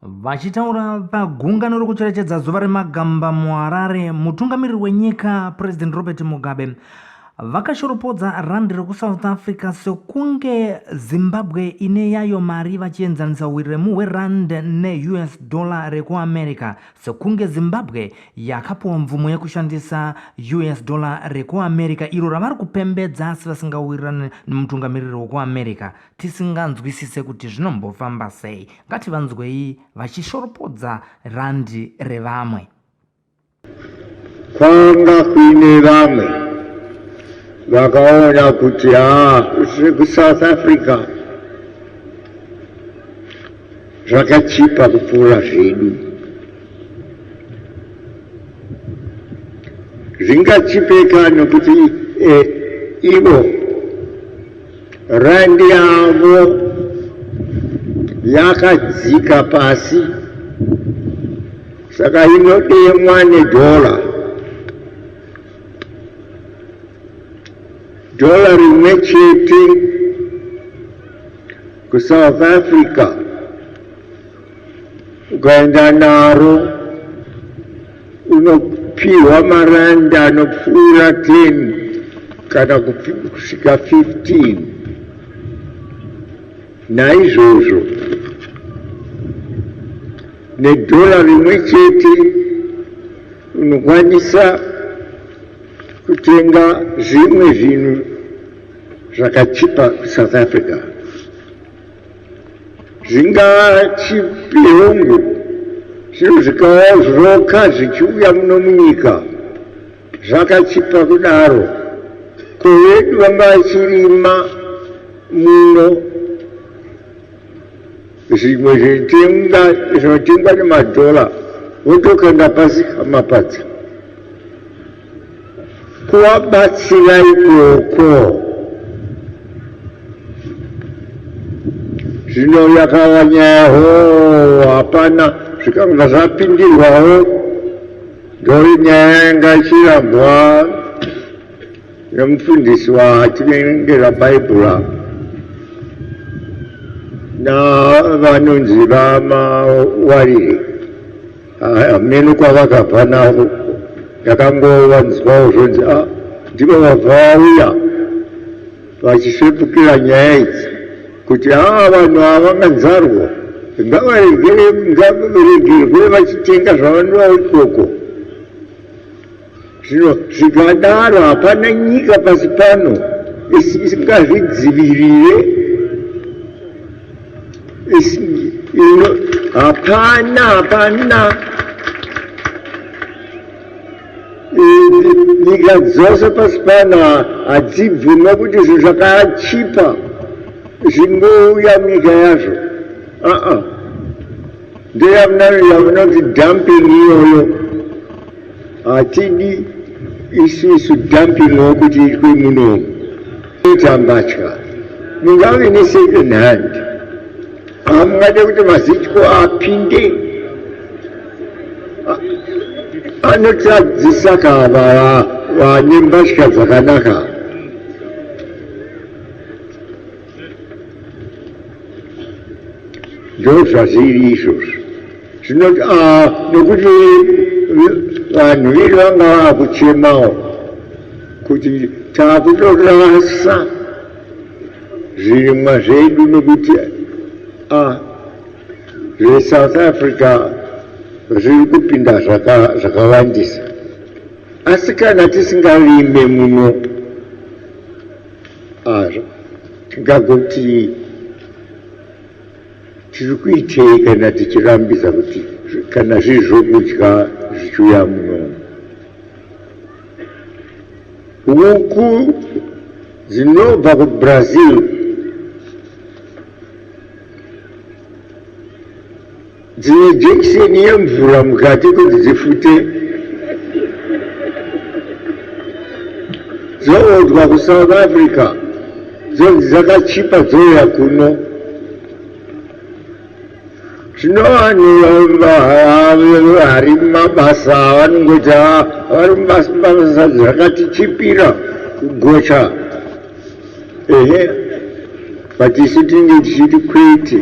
Vachitaura pagungano rekucherechedza zuva remagamba muHarare, mutungamiriri wenyika President Robert Mugabe vakashoropodza rand rekuSouth Africa sekunge Zimbabwe ine yayo mari vachienzanisa uremu hwerand neUS dollar rekuAmerica sekunge Zimbabwe yakapiwa mvumo yekushandisa US dollar rekuAmerica iro ravari kupembedza asi vasingawirirane nemutungamiriri wekuAmerica tisinganzwisise kuti zvinombofamba sei. Ngativanzwei vachishoropodza randi revamwe. Kwanga kuine vamwe vakaona kuti haa kuSouth Africa zvakachipa kupfuura zvedu. Zvingachipeka nokuti eh, ivo Rand yavo yakadzika pasi saka inodemwa nedhola. Dhola rimwe chete kuSouth Africa ukaenda naro unopiwa marandi anopfuura 10 kana kusvika 15. Naizvozvo nedhora rimwe chete unokwanisa kutenga zvimwe zvinhu zvakachipa kuSouth Africa. Zvingachipe hongu zvino zvikazvoka zvichiuya muno munyika zvakachipa kudaro ko vedu vanga vachirima muno zvimwe zvitenga zvinotengwa nemadhola votokanda pasi mapadza Kuvabatsira ikoko. Zvino yakava nyaya hoo hapana zvikanga zvapindirwawo ndo nyaya yanga ichirambwa nemufundisi watinengera bhaibhura navanonzi vamawarire. Hameno kwavakabva navo ndakangovanzwawo zvonzi a ah, ndivo vabva vauya vachisvepukira nyaya idzi kuti aa ah, vanhu ava vanganzarwo ngavaregerwe vachitenga zvavanoda ikoko. Zvino zvikadaro hapana nyika pasi pano isingazvidzivirire, hapana hapana nyika dzose pasi pano hadzibvume kuti zvinhu zvakachipa zvingouya munyika yazvo aa ndoyamunoti dumping iyoyo. Hatidi isusu dumping wokuti itwe munomu. Ita mbatya. Mungave ne second hand. Hamungade kuti mazityo apinde. Anotadzisa kava vane mbatya dzakanaka. Ndozvazviri izvozvo. Zvino ah, nokuti vanhu vedu vanga vakuchemawo kuti takutorasa zvirimwa zvedu nokuti ah, zveSouth Africa zviri kupinda zvakawandisa asi kana tisingarime muno ah, tingagoti Tiri kuitei kana tichirambidza kuti kana zviri zvokudya zvichiuya muno? Huku dzinobva kuBrazil dzine jekiseni yemvura mukati kuti dzifute dzoodwa kuSouth Africa dzonzi dzakachipa dzouya kuno. Zvino vanhu vari mumabasa vanongoti vari mumabasa zvakatichipira kugocha ehe but isu tinenge tichiti kwete.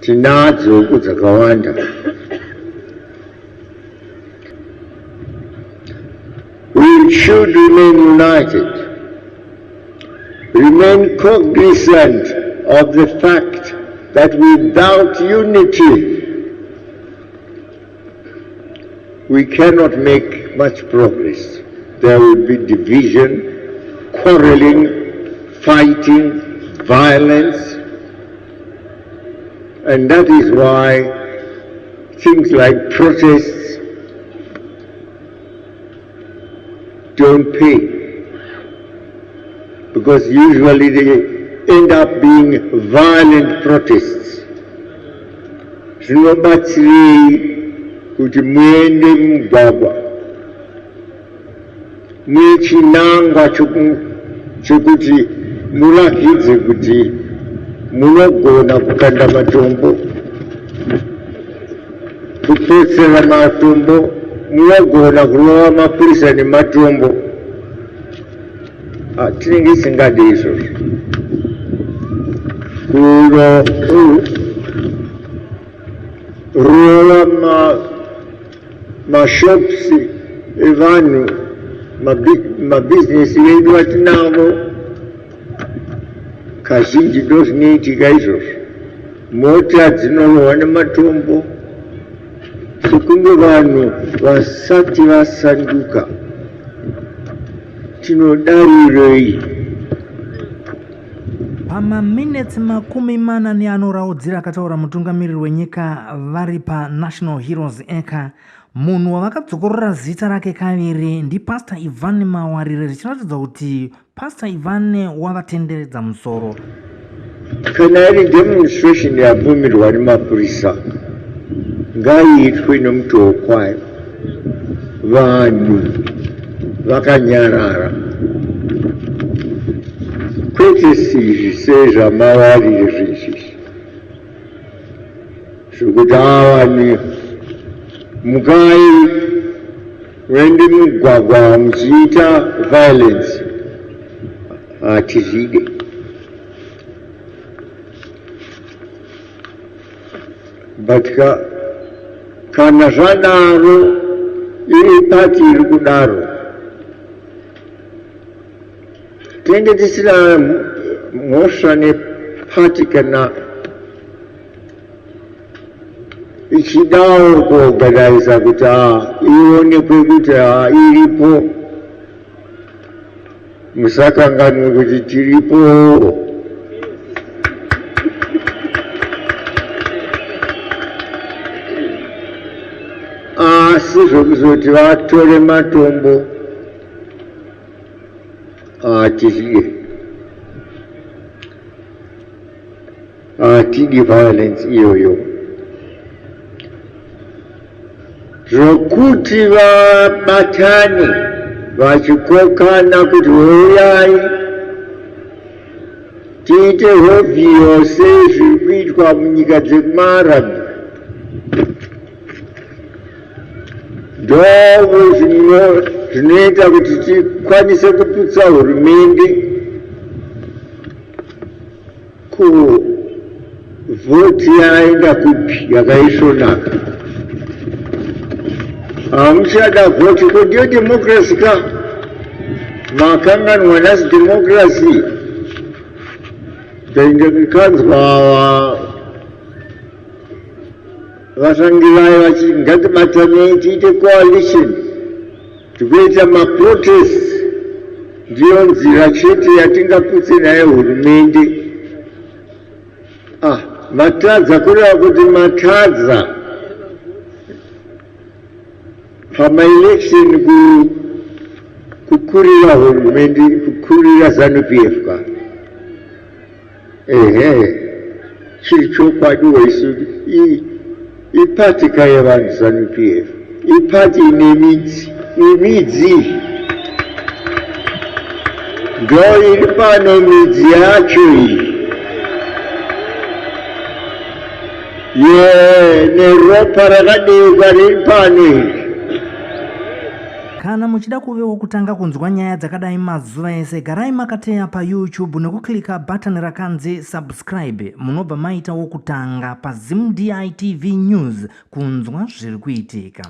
Tinadzo huku dzakawanda. We should remain united, remain cognizant of the fact that without unity, we cannot make much progress. There will be division, quarreling, fighting, violence, and that is why things like protests don't pay, because usually they end up being violent protests. Zvinobatsirei kuti muende mumugwagwa nechinangwa chokuti murakidze kuti munogona kukanda matombo, kupotsera matombo, munogona kurova mapurisa nematombo? Ah, tinenge tisingade izvozvo. Kuno rova mashops evanhu, mabhizinesi vedu atinavo, kazhinji ndo zvinoitika izvozvo. Mota dzinorohwa nematombo, sekunge vanhu vasati vasanduka. Tinodarirei? Pamaminetsi 40 neanoraudzira akataura mutungamiriri wenyika vari paNational Heroes Acre, munhu wavakadzokorora zita rake kaviri ndiPastor Ivan Mawarire, richiratidza kuti Pastor Ivan wavatenderedza musoro. Kana iri demonstration yabvumirwa nemapurisa, ngaiitwe nomutoo kwayo, vanhu vakanyarara, kwete sizvi sezvaMawarire zvezvi zvekuti avanhu mukai muende mugwagwa muchiita violence. Hatizvide. But kana zvadaro, iri pati iri kudaro, tinenge tisina mhosva nepati kana ichidawo kuorganiza kuti ionekwe kuti iripo. Musakanganwe kuti tiripo. Asi zvokuzoti vatore matombo, hatizvide, hatidi violence iyoyo. Zvokuti vabatane vachikokana kuti uyai tiite hovhiyo sezviri kuitwa munyika dzekumaArabhu, ndovo zvinoita kuti tikwanise kuputsa hurumende. Kuvhoti yaenda kupi yakaisvonaka? Hamuchada vhoti ko? Ndiyo democracy ka. Makanganwa nhasi democracy. Ndakanzwa vaTsvangirai vachiti ngatibatanei tiite coalition, tikuita maprotest, ndiyo nzira chete yatingaputse nayo hurumende. Ah, matadza, kureva kuti matadza pamaelection kukurira hurumende, kukurira ZANU PF ka. Ehe, chiri chokwadi waisu ipati ka yevanhu. ZANU PF ipati ine midzi. Imidzi ndo iri pano, midzi yacho iyi ye neropa rakadeuka riri pano iri. Kana muchida kuve wokutanga kunzwa nyaya dzakadai mazuva ese, garai makateya paYouTube nekuklika button rakanzi subscribe. Munobva maita wokutanga paZimDI TV News kunzwa zviri kuitika.